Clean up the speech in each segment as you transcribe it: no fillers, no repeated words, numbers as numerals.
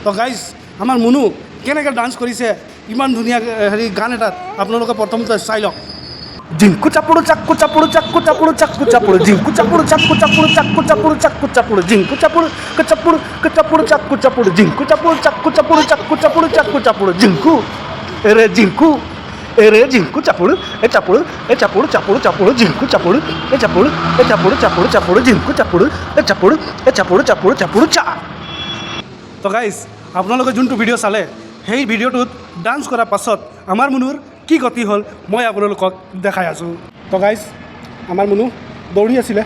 তো গাইজ, আমাৰ মুনু কেনেকৈ ডান্স কৰিছে ইমান ধুনীয়া হেৰি গান এটাত, আপোনালোকে প্ৰথমতে চাই লওক। জিংকু চাপড়ু চাক্কু চাপড়ু চাক্কু চাপড়ু চাক্কু চাপড়ু জিংকু চাপড়ু চাক্কু চাপড়ু চাক্কু চাপড়ু চাক্কু চাপড়ু জিংকু চাপড়ু চাপড়ু চাপড়ু চাক্কু চাপড়ু জিংকু চাপড়ু চাক্কু চাপড়ু চাক্কু চাপড়ু চাক্কু চাপড়ু জিংকু এরে জিংকু এরে জিংকু চাপড়ু এ চাপড়ু এ চাপড়ু চাপড়ু চাপড়ু জিংকু চাপড়ু এ চাপড়ু এ চাপড়ু চাপড়ু চাপড়ু জিংকু চাপড়ু এ চাপড়ু এ চাপড়ু চাপড়ু চাপড়ু চা। তো গাইজ, আপোনালোকে যোনটো ভিডিঅ' চালে, সেই ভিডিঅ'টোত ডান্স কৰাৰ পাছত আমাৰ মুনুৰ কি গতি হ'ল মই আপোনালোকক দেখাই আছোঁ। তো গাইজ, আমাৰ মুনু দৌৰি আছিলে,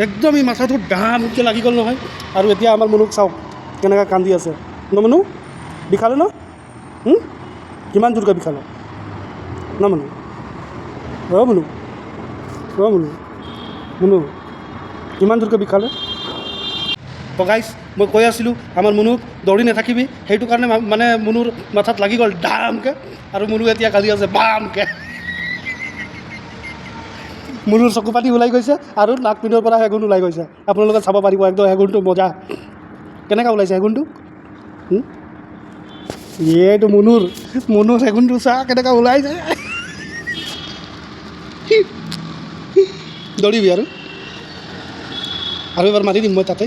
একদম এই মাথাটো ডামকৈ লাগি গ'ল নহয়। আৰু এতিয়া আমাৰ মুনুক চাওক কেনেকৈ কান্দি আছে। ন মুনু, বিষালে ন? কিমান জোৰকৈ বিষালে ন মুনু? অ' মুনু, অ' মুনু, মুনু কিমান জোৰকৈ বিষালে? তো গাইজ, মই কৈ আছিলোঁ আমাৰ মুনুক দৌৰি নাথাকিবি, সেইটো কাৰণে মানে মুনুৰ মাথাত লাগি গ'ল ডামকৈ, আৰু মুনু এতিয়া কান্দি আছে বামকৈ। মুনুৰ চকু পানী ওলাই গৈছে আৰু নাক পিনৰ পৰা হেগুণ ওলাই গৈছে। আপোনালোকে চাব পাৰিব একদম হেগুণটো মজা কেনেকৈ ওলাইছে হেগুণটো। এইটো মুনুৰ মুনুৰ হেগুণটো চা কেনেকৈ ওলাইছে। দৌৰিবি আৰু আৰু এবাৰ মাৰি দিম মই, তাতে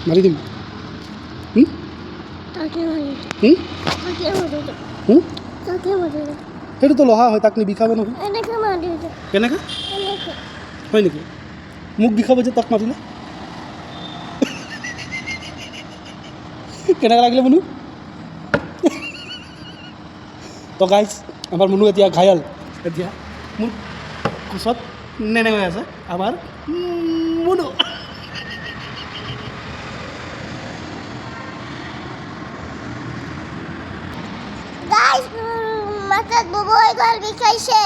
মাৰি দিম। সেইটোতো লোহা হয়, তাক নিবিষাব নহয়। কেনেকৈ হয় নেকি? মোক বিষাব যে তাক মাৰিলে। কেনেকৈ লাগিলে মুনু? তো গাইজ, আমাৰ মুনু এতিয়া ঘায়াল। এতিয়া মোৰ কোচত নেনে হৈ আছে আমাৰ মুনু। গাইজ, মাথাত ববই গ'ল, বিষাইছে।